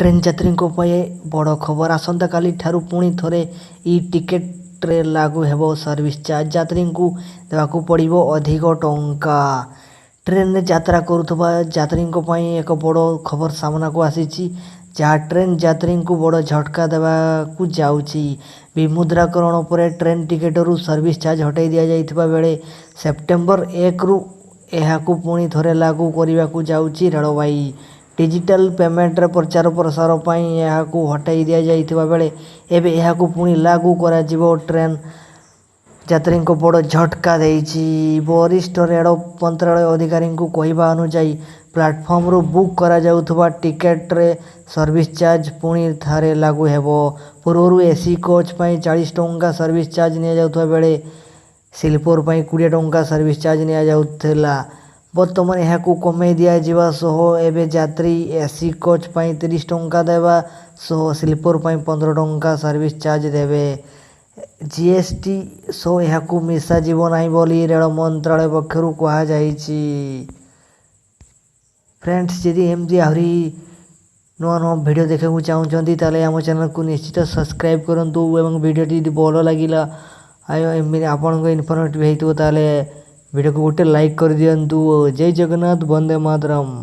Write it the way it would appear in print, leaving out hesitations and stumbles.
Train ଯାତ୍ରୀଙ୍କ ପାଇଁ ବଡ଼ ଖବର। ଆସନ୍ତାକାଲି ଠାରୁ ପୁଣି ଥରେ ଇ ଟିକେଟରେ ଲାଗୁ ହେବ ସର୍ଭିସ ଚାର୍ଜ। ଯାତ୍ରୀଙ୍କୁ ଦେବାକୁ ପଡ଼ିବ ଅଧିକ ଟଙ୍କା। ଟ୍ରେନରେ ଯାତ୍ରା କରୁଥିବା ଯାତ୍ରୀଙ୍କ ପାଇଁ ଏକ ବଡ଼ ଖବର ସାମ୍ନାକୁ ଆସିଛି, ଯାହା ଟ୍ରେନ୍ ଯାତ୍ରୀଙ୍କୁ ବଡ଼ ଝଟକା ଦେବାକୁ ଯାଉଛି। ବିମୁଦ୍ରାକରଣ ପରେ ଟ୍ରେନ୍ ଟିକେଟରୁ ସର୍ଭିସ ଚାର୍ଜ ହଟାଇ ଦିଆଯାଇଥିବା ବେଳେ ସେପ୍ଟେମ୍ବର 1ରୁ ଏହାକୁ ପୁଣି ଥରେ ଲାଗୁ କରିବାକୁ ଯାଉଛି ରେଳବାଇ। ଡିଜିଟାଲ ପେମେଣ୍ଟର ପ୍ରଚାର ପ୍ରସାର ପାଇଁ ଏହାକୁ ହଟାଇ ଦିଆଯାଇଥିବା ବେଳେ ଏବେ ଏହାକୁ ପୁଣି ଲାଗୁ କରାଯିବ ଟ୍ରେନ୍ ଯାତ୍ରୀଙ୍କୁ ବଡ଼ ଝଟକା ଦେଇଛି। ବରିଷ୍ଠ ରେଳ ମନ୍ତ୍ରାଳୟ ଅଧିକାରୀଙ୍କ କହିବା ଅନୁଯାୟୀ, ପ୍ଲାଟଫର୍ମରୁ ବୁକ୍ କରାଯାଉଥିବା ଟିକେଟରେ ସର୍ଭିସ ଚାର୍ଜ ପୁଣି ଥରେ ଲାଗୁ ହେବ। ପୂର୍ବରୁ ଏସି କୋଚ୍ ପାଇଁ 40 ଟଙ୍କା ସର୍ଭିସ ଚାର୍ଜ ନିଆଯାଉଥିବା ବେଳେ ସ୍ଲିପର ପାଇଁ 20 ଟଙ୍କା ସର୍ଭିସ ଚାର୍ଜ ନିଆଯାଉଥିଲା। ବର୍ତ୍ତମାନ ଏହାକୁ କମାଇ ଦିଆଯିବା ସହ ଏବେ ଯାତ୍ରୀ ଏସି କୋଚ୍ ପାଇଁ 30 ଟଙ୍କା ଦେବା ସହ ସ୍ଲିପର ପାଇଁ 15 ଟଙ୍କା ସର୍ଭିସ ଚାର୍ଜ ଦେବେ। ଜିଏସଟି ସହ ଏହାକୁ ମିଶାଯିବ ନାହିଁ ବୋଲି ରେଳ ମନ୍ତ୍ରାଳୟ ପକ୍ଷରୁ କୁହାଯାଇଛି। ଫ୍ରେଣ୍ଡସ୍, ଯଦି ଏମିତି ଆହୁରି ନୂଆ ନୂଆ ଭିଡ଼ିଓ ଦେଖିବାକୁ ଚାହୁଁଛନ୍ତି, ତାହେଲେ ଆମ ଚ୍ୟାନେଲକୁ ନିଶ୍ଚିତ ସବସ୍କ୍ରାଇବ୍ କରନ୍ତୁ ଏବଂ ଭିଡ଼ିଓଟି ଯଦି ଭଲ ଲାଗିଲା ଆଉ ଏମିତି ଆପଣଙ୍କ ଇନଫର୍ମେଟିଭ୍ ହେଇଥିବ, ତାହେଲେ ଭିଡ଼ିଓକୁ ଗୋଟେ ଲାଇକ୍ କରିଦିଅନ୍ତୁ। ଜୟ ଜଗନ୍ନାଥ, ବନ୍ଦେ ମାତରମ୍।